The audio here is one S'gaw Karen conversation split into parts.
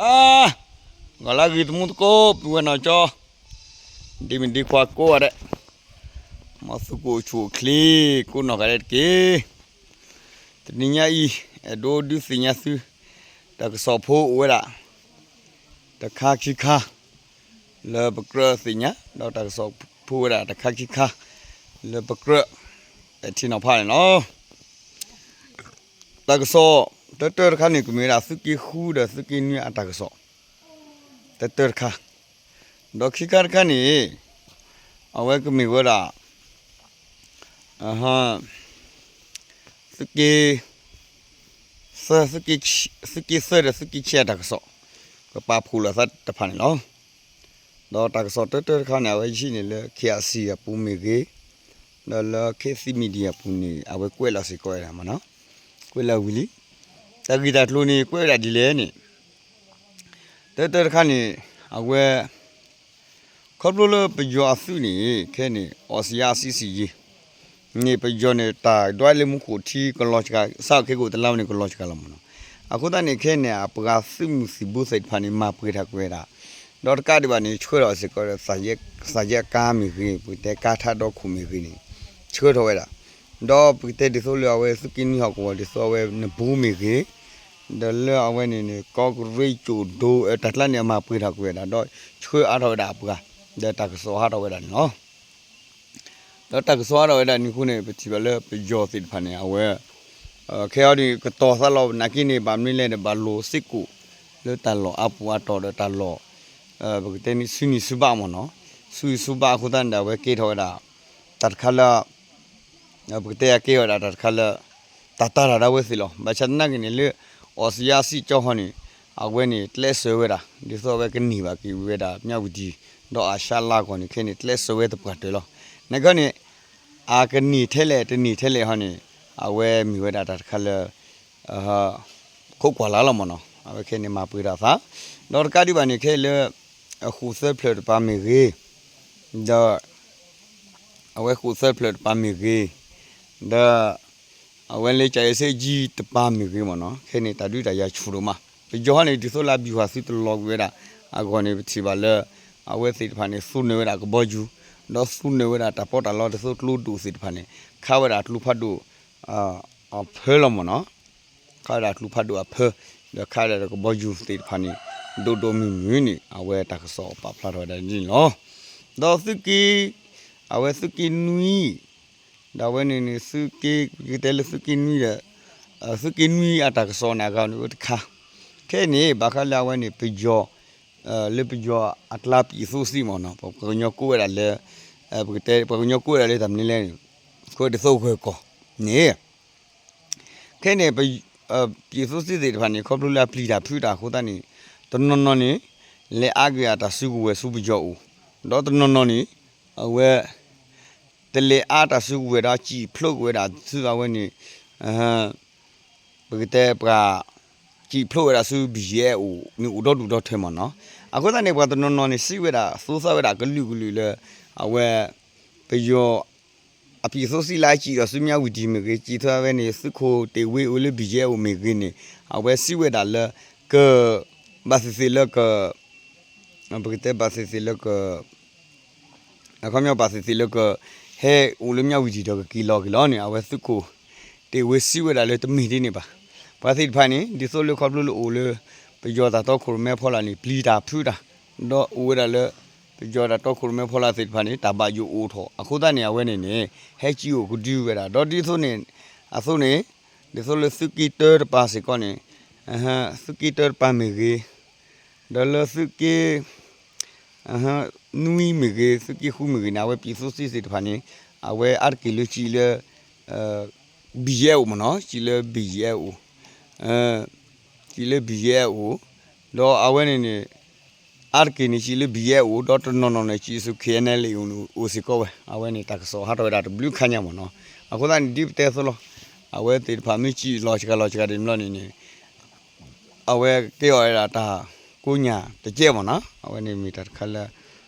အါ, ဂီၤလၢဂ့ၤ သမူသကိး ပုၢ်ဝဲၢ်နီၢ်ကၠီ, ဒ့မုၣ်ဒ့ခွါကိးဂၤဒဲး, မ်သုကအိၣ်ဆူၣ်အိၣ်ချ့ ကိးနီၢ်ဂၤဒဲးတက့ၢ်. တနံၤညါအံၤ အဲၣ်ဒိးဒုးသ့ၣ်ညါသု တၢ်ကစီၣ်ဖိအိၣ်ဝဲဒၣ် တခါခံခါ လၢပကြၢးသ့ၣ်ညါ, ဒီးတၢ်ကစီၣ်ဖိဝဲဒၣ်တခါခံခါ လၢပကြၢး ပဲာ်ထံနီၤဖးန့ၣ်လီၤ. တၢ်ကစီၣ်တၢတၢတခါန့ၣ် ကမ့ၢ်ဝဲဒၣ်သုးက့ဃုဒီးသုးက့နွံအတၢ်ကစီၣ် တၢတၢတခါ, ဒီးခံခါတခါန့ၣ် အဝဲကမ့ၢ်ဝဲဒၣ် သုးက့ သၢ, သုးက့သၢဒီးသုးက့ခံအတၢ်ကစီၣ် ကပာ်ဖှိၣ်လိာ်သးတဖၣ်န့ၣ်လီၤ. ဒီးတၢ်ကစီၣ်တၢတၢတခါန့ၣ် အဝဲယဟံးန့ၢ်လၢ KIC အပူၤမ့ၢ်ဂ့ၤ, ဒီးလၢ ခေတ်သစ် Media အပူၤန့ၣ် အဝဲကွဲးလီၤစ့ၢ်ကီးဝဲဒၣ်မ့ၢ်နီၤ, ကွဲးလီၤဝံၤလံ. တၢ်ဂ့ၢ်တၢ်ကျိၤန့ၣ် ကွဲးဝဲဒၣ်ဒ်လဲၣ်န့ၣ် တၢတၢတခါန့ၣ် အဝဲ ခီဖျိလၢပယီၤအသုးန့ၣ် ခဲန့ၣ် အီစယါစံစံယ့ၤ န့ၣ် ပယီၤန့ၣ် တၢ်ဒွးလၢမူခိၣ်ထံကလီၤစှၤ စးထီၣ်ခဲကိာ်တလါဝဲန့ၣ် ကလီၤစှၤလီၤမ့ၢ်နီၤ. အဃိသတးန့ၣ် ခဲန့ၣ် အပှၤသုးမုၢ်သံၣ်ဘိသ့ၣ်တဖၣ်န့ၣ် မၤပှဲၤထီၣ်ကွံာ်ဝဲဒၣ်, ဒီးတကးဒံးဘၣ်န့ၣ် ဆှၢထီၣ်စ့ၢ်ကီးဒီး သးယဲၢ်ကါမ့ၢ်ဂ့ၤ, ပကတဲကါထါဒီခိၣ်မ့ၢ်ဂ့ၤန့ၣ် ဆှၢထီၣ်ဝဲဒၣ်, ဒီးပကတဲဒ်သိးလၢအဝဲသုးက့နွံဟီၣ်ကဝီၤ ဒ်သိးအဝဲနဘူးမ့ၢ်ဂ့ၤ, ဒီးလၢအဝဲန့ၣ်န့ၣ် ကီးကရ့ကၠိၣ်ဒိ တၢ်ကျါန့ၣ် အမၤပှဲၤထီၣ်ကွံာ်ဝဲဒၣ် ဒီးဆှၢအါထီၣ်ဝဲဒၣ်အပှၤ, ဒီးတၢ်ကစီၣ်ဟးထီၣ်ဝဲဒၣ်န့ၣ်လီၤ. ဒီးတၢ်ကစီၣ်ဟးထီၣ်ဝဲဒၣ်န့ၣ်အဃိန့ၣ် ပထံၣ်ဘၣ်လၢပယီၤသ့ၣ်တဖၣ်န့ၣ် အဝဲ ခဲအံၤန့ၣ် ကတီၤသးလီၤ နာ်က့န့ၣ် ဘၣ်မနုၤလဲၣ်ဒီး ဘၣ်လိာ်စ့ၢ်ကီး လၢတၢ်လီၢ်အါပူၤအါတီၤဒီးတၢ်လီၢ် ပကတဲန့ၣ် ဆူနံၣ်ဆူဘၣ်မ့ၢ်နီၤ, ဆူနံၣ်ဆူဘၣ်အဃိသတးန့ၣ်ဒီး အဝဲကဲထီၣ်ဝဲဒၣ် တၢ်တခါလၢ ပကတဲအကဲဝဲဒၣ်တၢ်တခါလၢ တၢ်တၢ်တၢ်ဒၣ်ဝဲသ့ၣ်လီၤ. ဘၣ်ဆၣ်သနာ်က့န့ၣ် လၢအီစယါစံကၠီဟီန့ၣ် အဝဲန့ၣ် ကျဲးစၢးဝဲဒၣ် ဒ်သိးအဝဲကန့ၢ်ဘၣ်က့ၤဝဲဒၣ် မြဝတီ ဒီးအၤၡါလါကီၢ်န့ၣ် ခဲန့ၣ် ကျဲးစၢးဝဲသပှၢ်တၢၢ်လီၤ. နာ်က့န့ၣ် အကန့ၢ်ထဲလဲၣ်တန့ၢ်ထဲလဲၣ်ဟီန့ၣ် အဝဲမ့ၢ်ဝဲဒၣ်တၢ်တခါလၢ ခိးကွၢ်လၢ်လီၤမ့ၢ်နီၤ, အဝဲခဲန့ၣ်မၤပှဲၤထီၣ်သး, ဒီးတကးဒံးဘၣ်န့ၣ် ခဲအံၤလၢ ဃိၣ်သၢဖျၢၣ်တပၤမ့ၢ်ဂ့ၤ, ဒီး အဝဲဃိၣ်သၢဖျၢၣ်တပၤမ့ၢ်ဂ့ၤ, ဒီး အဝဲလၢကၠၤအ့စ့ကၠံတပၤမ့ၢ်ဂ့ၤမ့ၢ်နီၤ, ခဲန့ၣ် တၢ်ဒုးတၢ်ယၤဆူၣ်ဒိၣ်မး, ပယီၤဟီန့ၣ် ဒ်သိးလၢအဘံၣ်ဟူသုတလီၤကွံာ်ဝဲဒၣ်အဂီၢ်န့ၣ် ပထံၣ်ဘၣ်လၢ အဝဲသ့ၣ်တဖၣ်န့ၣ် သူနၢၤဝဲဒၣ်ကဘီယူၤ, ဒီးသူနၢၤဝဲဒၣ်တၢ်ပီးတၢ်လီဒ်သိးကျိဒိၣ်သ့ၣ်တဖၣ်န့ၣ် ခးဝဲဒၣ်ကျိဖးဒိၣ် အဖၢလီၤမ့ၢ်နီၤ, ခးဝဲဒၣ်ကျိဖးဒိၣ်အဖၢ, ဒီးခးဝဲဒၣ်ကဘီယူၤသ့ၣ်တဖၣ်န့ၣ် ဒိၣ်ဒိၣ်မုၢ်မုၢ်န့ၣ် အဝဲတၢ်ကစီၣ်ပာ်ဖျါထီၣ်ဝဲဒၣ်န့ၣ်လီၤ. ဒီးသုးက့ အဝဲသုးက့နွံ ဒီးအဝဲန့ၣ်န့ၣ် သုးက့ ပကတဲလၢသုးက့နွံဒီး သုးက့နွံအတၢ်ကစီၣ်န့ၣ် အဂၤန့ၣ်အိၣ်တခါ, ခဲအံၤန့ၣ် ဘၣ်ဃးလၢအဝဲန့ၣ် ပယီၤ လၢပယီၤအကျါ ပြည်သူ့စစ် မ့ၢ်နီၤ, ပှၤကညီကိးဝဲဒၣ်လၢ ပကတဲ ပှၤကညီကိးဝဲဒၣ်လၢတၢ်မနုၤလဲၣ်န့ၣ် ခိးဒ်သိးဂၢၢ်ကီၢ်န့ၣ် ခဲအံၤန့ၣ် ပြည်သူ့စစ် သ့ၣ်တဖၣ်န့ၣ် ခီဖျိလၢအပျံၤတၢ်ဖုးတၢ်အဃိသတးန့ၣ် တနီၤနီၤန့ၣ် လဲၤအါက့ၤအတၢ်စုကဝဲၤဆူပယီၤအအိၣ်, ဒီးတနီၤနီၤန့ၣ် အဝဲ တလဲၤအါတၢ်စုကဝဲၤဒီး စံၣ်ဖျိးကွံာ်ဝဲဒၣ်ဆူအဝဲန့ၣ် ပကတဲပှၤ စံၣ်ဖျိးဝဲဒၣ်ဆူ ဘံၣ်ယဲၣ် အအိၣ်န့ၣ် အိၣ်ဒီဒူၣ်ဒီထၢမ့ၢ်နီၤ. အဃိသတးန့ၣ် ပှၤတနီၤနီၤန့ၣ် စံးဝဲဒၣ် သိသးဝဲဒၣ်ကလုာ်ကလုာ်လၢ အဝဲ ပယီၤ အပြည်သူ့စစ် လၢအစံၣ်ဒီးဆူ မြဝတီ မ့ၢ်ဂ့ၤ, စံၣ်ထီၣ်ဝဲန့ၣ် သုးခိၣ်တ့ၢ်ဝ့အိၣ်လၢ ဘံၣ်ယဲၣ် အအိၣ်မ့ၢ်ဂ့ၤန့ၣ် အဝဲစံးဝဲဒၣ်လၢ က ဘၣ်သ့ၣ်သ့ၣ်လၢက ပကတဲဘၣ်သ့ၣ်သ့ၣ်လၢက အခီပညီဘၣ်သ့ၣ်သ့ၣ်လၢက ဟဲအိၣ်လၢ မြဝတီ ဒီးကက့ၤလီၤက့ၤလီၤန့ၣ် အဝဲသုးခိၣ်တ့ၢ်ဝ့စံးဝဲဒၣ်လၢတမ့ၢ်ဒ်န့ၣ်ဘၣ်. ပှၤသ့ၣ်တဖၣ်န့ၣ် ဒ်သိးလၢခီဖျိလၢအိၣ်လၢ ပယီၤတၢ်တီခိၣ်ရိၣ်မဲဖီလာ်န့ၣ် ပျံၤတၢ်ဖုးတၢ်, ဒီးအိၣ်ဝဲဒၣ်လၢ ပယီၤတၢ်တီခိၣ်ရိၣ်မဲဖီလာ်သ့ၣ်တဖၣ်န့ၣ် တၢ်ဘၣ်ယိၣ်အိၣ်ထီၣ် အဃိသတးန့ၣ် အဝဲန့ၣ်န့ၣ် ဟဲစံၣ်အိၣ်ကဒုဝဲဒၣ် ဒီးဒ်သိးန့ၣ် အသိးန့ၣ် ဒ်သိးလၢသုးက့တၢတပၤစ့ၢ်ကီးန့ၣ် သုးက့တၢတပၤမ့ၢ်ဂ့ၤ ဒီးလၢသုးက့ နွံမ့ၢ်ဂ့ၤ သုးက့ဃုမ့ၢ်ဂ့ၤန့ၣ် အဝဲ ပြည်သူ့စစ် သ့ၣ်တဖၣ်န့ၣ် အဝဲအါတက့ၢ်လၢစံၣ်လၢ ဘံၣ်ယဲၣ် အအိၣ်မ့ၢ်နီၤ, စံၣ်လၢ ဘံၣ်ယဲၣ် အအိၣ်, စံၣ်လၢ ဘံၣ်ယဲၣ် အအိၣ်, ဒီးအဝဲန့ၣ်န့ၣ် အါတက့ၢ်န့ၣ် စံၣ်လၢ ဘံၣ်ယဲၣ် အအိၣ် ဒီးတနီၤနီၤန့ၣ် စံၣ်ဆူ KNLA အအိၣ်စ့ၢ်ကီးဝဲ, အဝဲန့ၣ်တၢ်ကစီၣ်ဟးထီၣ်ဝဲဒၣ်တဘျုးခါညါမ့ၢ်နီၤ. အဃိသတးန့ၣ် ဒ်ပတဲအသိးလီၤ, အဝဲသ့ၣ်တဖၣ်မ့ၢ်စံၣ်လီၤစှၤလီၤစှၤဒ်န့ၣ်ဘျီန့ၣ်န့ၣ် အဝဲကဲအီၤဝဲဒၣ်တၢ်ကိးညၣ်တကဲမ့ၢ်နီၤ, အဝဲန့ၣ်မ့ၢ်တၢ်တခါလၢ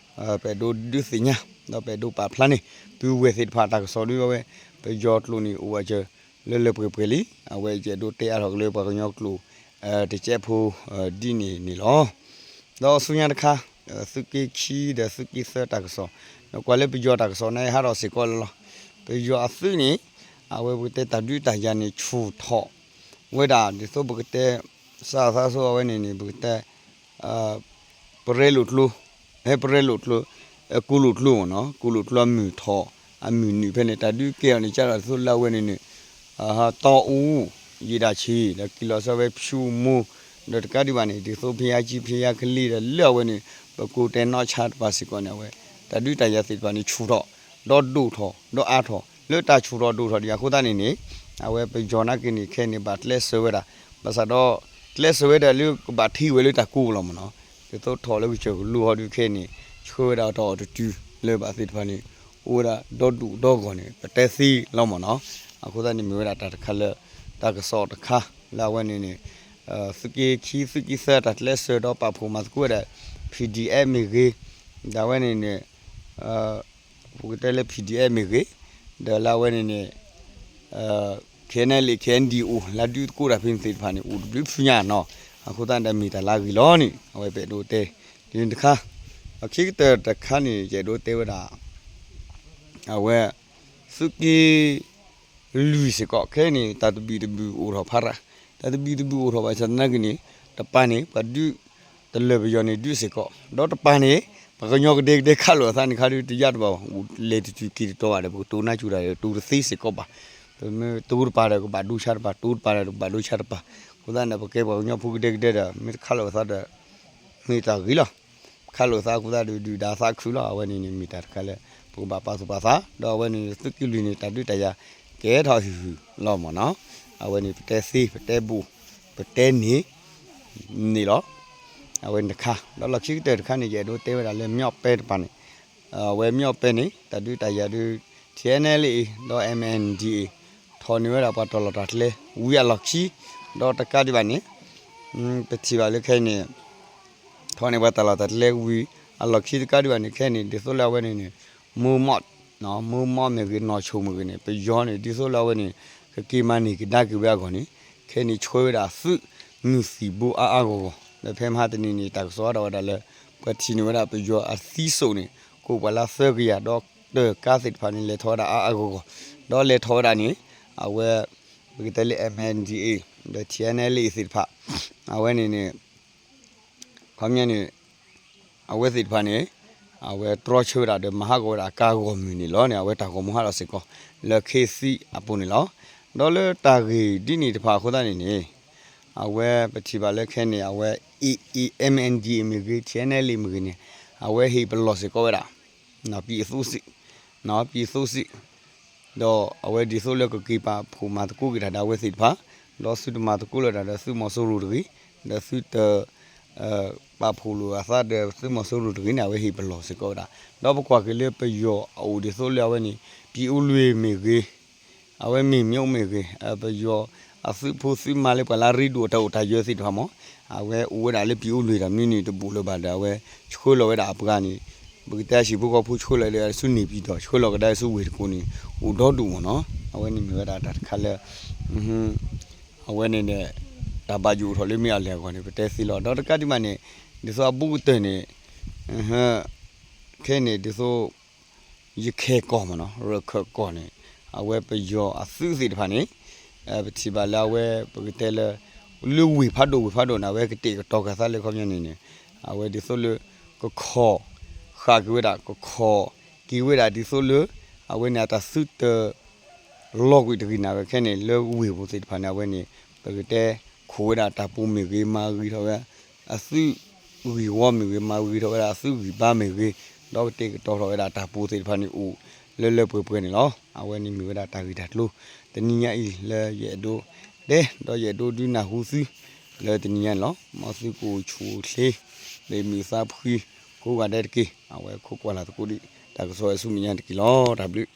ပအဲၣ်ဒိးဒုးသ့ၣ်ညါ ဒီးပအဲၣ်ဒိးပာ်ဖျါန့ၣ် ပုၢ်ဝဲၢ်သ့ၣ်တဖၣ်တၢ်ကစီၣ်ဒ်အဝဲ ပယီၤကျိာ်န့ၣ် အိၣ်ဝဲကလၢလၢပှဲၤပှဲၤလံ, အဝဲယအဲၣ်ဒိးတဲအါထီၣ်ကလၢပှၤကညီကျိာ် တကဲးဖိ ဒ်န့ၣ်န့ၣ်လီၤ. ဒီးဆူညါတခါ သုးက့ခံဒီးသုးက့သၢတၢ်ကစီၣ်, နကွၢ်လၢပယီၤတၢ်ကစီၣ်န့ၣ် ဟးထီၣ်စ့ၢ်ကီးလၢလီၤ. ပယီၤအသုးန့ၣ် အဝဲပကတဲတၢ်ဒုးတၢ်ယၤန့ၣ် ဆူၣ်ထီၣ်ဝဲဒၣ် ဒ်သိးပကတဲ စးသးဆိအဝဲန့ၣ်န့ၣ် ပကတဲ ပရဲလိာ်ကျိ, ဟဲပရဲလိာ်ကျိ, ကူလိာ်ကျိမ့ၢ်နီၤ, ကူလိာ်ကျိအမုၢ်ထီၣ် အမုၢ်နုာ်ဖဲန့ၣ် တၢ်ဒုးကဲအီၤန့ၣ် ကဒီးဒ်သိးလၢအဝဲန့ၣ်န့ၣ် တီအူ ယံာ်ဒၣ်ဆံး ဒီးက့ၤလီၤဆၢဝဲဖၠူမိၢ် ဒီးတကးဒံးဘၣ်န့ၣ် ဒ်သိးဖဲယါကံဖဲယါကလံၤဒီးလၢအဝဲန့ၣ် ပကိးတဲနီၢ်ဆါတပၤစ့ၢ်ကီးန့ၣ် အဝဲ တၢ်ဒုးတၢ်ယၤသ့ၣ်တဖၣ်န့ၣ် ဆူၣ်ထီၣ် ဒီးဒိၣ်ထီၣ် ဒီးအါထီၣ် လၢတၢ်ဆူၣ်ထီၣ်ဒိၣ်ထီၣ်ဒံးအဃိသတးန့ၣ်န့ၣ် အဝဲပယီၤနာ်က့န့ၣ် ခဲအံၤန့ၣ် ဘၣ်ကျဲးစၢးဝဲဒၣ် ဘၣ်ဆၣ်ဒီး ကျဲးစၢးဝဲဒၣ်လၢကဘၣ်ထံၣ်ဝဲလၢတၢ်ကိးလီၤမ့ၢ်နီၤ, ဒ်သိးထီၣ်လၢကစၢၢ်ကလိဟီဒုးခဲအံၤန့ၣ် ဆှၢဝဲဒၣ်တၢ်အီၣ်တတုၤလၢဘၣ်သ့ၣ်တဖၣ်န့ၣ် အိၣ်ဝဲဒၣ်ဒီဒူၣ်ဒီဂီၢ်န့ၣ် ပတဲသ့လီၤမ့ၢ်နီၤ, အဃိသတးန့ၣ်မ့ၢ်ဝဲဒၣ်တၢ်တခါလၢ တၢ်ကစီၣ်တခါလၢအဝဲန့ၣ်န့ၣ် သုးက့ခံ သုးက့သၢတၢ်ကျဲးစၢးဒီးပာ်ဖှိၣ်မၤသကိးဝဲဒၣ် PDF မ့ၢ်ဂ့ၤ, ဒီးအဝဲန့ၣ်န့ၣ် ပကတဲလၢ PDF မ့ၢ်ဂ့ၤ, ဒီးလၢအဝဲန့ၣ်န့ၣ် KNLA KNDO လၢဒုးသကိးတၢ်ဖဲန့ၣ်သ့ၣ်တဖၣ်န့ၣ် အိၣ်တဘျုးဖုညါနီၤ, အဃိသတးဒီးမ့ၢ်တၢ်လၢအဂ့ၤလီၤန့ၣ် အဝဲပအဲၣ်ဒိးတဲ ဒ်န့ၣ်တခါ, အခံကတၢၢ်တခါန့ၣ် ယအဲၣ်ဒိးတဲဝဲဒၣ် အဝဲ သုးက့ လွံၢ်စ့ၢ်ကီး ခဲအံၤန့ၣ် တၢ်သဘံၣ်သဘုၣ်အိၣ်ထီၣ်ဖးရၣ်, တၢ်သဘံၣ်သဘုၣ်အိၣ်ထီၣ်ဘၣ်ဆၣ်သနာ်က့န့ၣ် တပၤန့ၣ် ပှၤဒုး တလၢာ်ပယီၤန့ၣ်ဒုးစ့ၢ်ကီး, ဒီးတပၤန့ၣ် ပှၤကညီကဒဲကဒဲခးလိာ်အသးန့ၣ်ခါဒုးတယၢ်တဘၣ်ဘၣ်, လဲၤတတုၤက့ၤတတီၤဘၣ်ဒီး ပကတိၤနါစူၤတၢ်ဒီးတိၤတသ့စ့ၢ်ကီးဘၣ်, ပမ့ၢ်တိၤတပၤဒီးကဘၣ်ဒိဆါတပၤ, တိၤတပၤဒီးကဘၣ်ဒိဆါတပၤ, အဃိသတးန့ၣ် ပကဲပှၤကညီဖိကဒဲကဒဲဒီး မ့ၢ်တခးလိာ်အသးဒီး မ့ၢ်တၢ်ဂ့ၤလီၤ. ခးလိာ်သးအဃိသတးဒီး ဒုၣ်ဒါသးခုလီၤ. အဝဲန့ၣ်န့ၣ် မ့ၢ်တၢ်တခါလၢ ပကဘၣ်ပာ်သူၣ်ပာ်သး, ဒီးအဝဲန့ၣ် သုးက့လွံၢ်န့ၣ် တၢ်ဒုးတၢ်ယၤ ကဲထီၣ်ဟ့ၣ်ဟ့ၣ်လီၤမ့ၢ်နီၤ. အဝဲန့ၣ် ပတဲသ့ ပတဲဘူး ပတဲန့ၣ် န့ၣ်လီၤ. အဝဲန့ၣ်တခါ ဒီးလီၢ်ခံကတၢၢ်တခါန့ၣ် ယအဲၣ်ဒိးတဲဝဲဒၣ်လၢ မၠီၣ်ပဲတပၤန့ၣ်, အဝဲမၠီၣ်ပဲန့ၣ် တၢ်ဒုးတၢ်ယၤဒုး ထံၣ်အဲၣ်နဲလ့ၣ် ဒီး MNDAA ထီၣ်န့ၢ်ဝဲဒၣ်ပှၤတၢ်လီၢ်တၢ်ကျဲ ဝံၤအလီၢ်ခံ, ဒီးတကးဒံးဘၣ်န့ၣ် ပထံၣ်ဘၣ်လၢခဲအံၤန့ၣ် ထီၣ်န့ၢ်ပှၤတၢ်လီၢ်တၢ်ကျဲဝံၤ အလီၢ်ခံတကးဒံးဘၣ်န့ၣ် ခဲအံၤန့ၣ် ဒ်သိးလၢအဝဲန့ၣ်န့ၣ် မုၢ်မီၢ် မုၢ်မီၢ်မ့ၢ်ဂ့ၤ နီၢ်ဆိၣ်မ့ၢ်ဂ့ၤန့ၣ် ပယီၤန့ၣ် ဒ်သိးလၢအဝဲန့ၣ် ကက့ၤမၤန့ၢ်ကဒါက့ၤဝဲအဂီၢ်န့ၣ် ခဲအံၤန့ၣ် ဆှၢဝဲဒၣ်သုးမုၢ်သံၣ်ဘိအါအါဂီၢ်ဂီၢ် ဒီးဖဲမဟါတနံၤန့ၣ် တၢ်ကစီၣ်အါထီၣ်ဝဲဒၣ်လၢ ပှၤထံၣ်န့ၢ်ဝဲဒၣ်ပယီၤအသံစိၣ်န့ၣ် ကိးပှၤလၢသၢကယၤ ဒီးတၢ်ကါသ့ၣ်တဖၣ်န့ၣ် လဲၤထီၣ်ဝဲဒၣ်အါအါဂီၢ်ဂီၢ် ဒီးလဲၤထီၣ်ဝဲဒၣ်န့ၣ် အဝဲ ပကတဲလၢ MNDAA ဒီး ထံၣ်အဲၣ်နဲလ့ၣ် သ့ၣ်တဖၣ် အဝဲန့ၣ်န့ၣ် ခီပညီန့ၣ် အဝဲသ့ၣ်တဖၣ်န့ၣ် အဝဲတြီဆၢဝဲဒၣ်ဒီးမၤဟးဂီၤဝဲဒၣ်အကါဂီၢ်မုၢ်န့ၣ်လီၤန့ၣ် အဝဲတၢ်ဂီၤမူဟးထီၣ်စ့ၢ်ကီး လၢခ့သံအပူၤန့ၣ်လီၤ. ဒီးလၢတၢ်ဂ့ၢ်ဒ်န့ၣ်တဖၣ်အဃိသတးန့ၣ်န့ၣ် အဝဲပထံၣ်ဘၣ်လၢခဲအံၤန့ၣ် အဝဲ MNDAA မ့ၢ်ဂ့ၤ ထံၣ်အဲၣ်နဲလ့ၣ် မ့ၢ်ဂ့ၤန့ၣ် အဝဲဟ့ၣ်ပလီၢ်စ့ၢ်ကီးဝဲဒၣ် ပံၤအသိစ့ၣ် ပံၤအသိစ့ၣ် ဒီးအဝဲဒ်သိးလၢကက့ၤပာ်ဖှိၣ်မၤသကိးက့ၤတၢ်ဒီးအဝဲသ့ၣ်တဖၣ် ဒီးသုတမၤသကိးလိာ်တၢ်ဒီးသုးမီၤစိရိၤတဂ့ၤ ဒီးသုတ ပာ်ဖှိၣ်လိာ်အသးဒီးသုးမီၤစိရိၤတဂ့ၤန့ၣ် အဝဲဟ့ၣ်ပလီၢ်စ့ၢ်ကီးဝဲဒၣ် ဒီးပကွၢ်က့ၤလၢပယီၤအအိၣ်ဒ်သိးလၢအဝဲန့ၣ် ပံၤအိလွံၢ်မ့ၢ်ဂ့ၤ အဝဲမ့ၢ်မ့ၢ်အိၣ်မ့ၢ်ဂ့ၤ ပယီၤအသုးဖိသုးမါလၢပှၤလၢအရ့ဒိၣ်အတၢ်အိၣ်တၢ်ယၢၤသ့ၣ်တဖၣ်မ့ၢ် အဝဲအိၣ်ဝဲဒၣ်လၢပံၤအိလွံၢ်တၢ်မနုၤန့ၣ်တဘူၣ်လၢၤဘၣ်ဒီး အဝဲဆှၢလီၤဝဲဒၣ်အပှၤန့ၣ် ပကတဲဟံၣ်ဖိဃီဖိဆှၢလီၤဒီးဆူန့ၣ်ပံၤဒီး ဆှၢလီၤကဒါဆူဝ့ၢ်တကိးန့ၣ် အိၣ်ဒီဒူၣ်မ့ၢ်နီၤ အဝဲန့ၣ်မ့ၢ်ဝဲဒၣ်တၢ်တခါလၢ အဝဲန့ၣ်န့ၣ် တၢ်ဘၣ်ယိၣ်အိၣ်ထီၣ်လၢမ့ၢ်အလဲၢ်အဂီၢ်န့ၣ် ပတဲသ့လီၤ ဒီးတကးဒံးဘၣ်န့ၣ် ဒ်သိးအဘူးကတၢၢ်န့ၣ် ခဲအံၤန့ၣ် ဒ်သိး ယခဲၣ်ကီၢ်မ့ၢ်နီၤ ရခၢၣ်ကီၢ်န့ၣ် အဝဲပယီၤအသုးသ့ၣ်တဖၣ်န့ၣ် ပထံၣ်ဘၣ်လၢအဝဲ ပကတဲလၢ လၢဝ့ၢ်ဖးဒိၣ်ဝ့ၢ်ဖးဒိၣ်န့ၣ် အဝဲကတဲာ်ကတီၤက့ၤသးလၢခီပညီန့ၣ်န့ၣ် အဝဲဒ်သိးလၢ ကခီၣ် ဃာ်က့ၤဝဲဒၣ် ကခီၣ်က့ၤဝဲဒၣ်ဒ်သိးလၢ အဝဲန့ၣ်အတၢ်သုတ လီၤကွံာ်တဂ့ၤန့ၣ် အဝဲခဲအံၤန့ၣ် လၢဝ့ၢ်ပူၤသ့ၣ်တဖၣ်န့ၣ် အဝဲန့ၣ် ပကတဲခိၣ်ဝဲဒၣ်တၢ်ပူၤမ့ၢ်ဂ့ၤ မၤဂ့ၤထီၣ်ဝဲ အသုးဂံၢ်ဝီမ့ၢ်ဂ့ၤ မၤဂ့ၤထီၣ်ဝဲဒၣ်အသုးဂံၢ်ဘါမ့ၢ်ဂ့ၤ ဒီးကတဲာ်ကတီၤထီၣ်ဝဲဒၣ်တၢ်ပူၤသ့ၣ်တဖၣ်န့ၣ်အိၣ်လၢလၢပှဲၤပှဲၤန့ၣ်လီၤ. အဝဲန့ၣ်မ့ၢ်ဝဲဒၣ်တၢ်ဂ့ၢ်တၢ်ကျိၤ တနံၤညါအံၤလၢယအဲၣ်ဒိးတဲ ဒီးယအဲၣ်ဒိးဒုးနၢ်ဟူသု လၢတနံၤညါန့ၣ်လီၤ. မ်သုကအိၣ်ဆူၣ်အိၣ်ချ့ လၢမုာ်သးဖှံ ကိးဂၤဒဲးတက့ၢ်. အဝဲခိးကွၢ်လၢ်သကိးဒံး တၢ်ကစီၣ်ဝဲဆူမဲာ်ညါတက့ၢ်လီၤ. တၢ်ဘျုး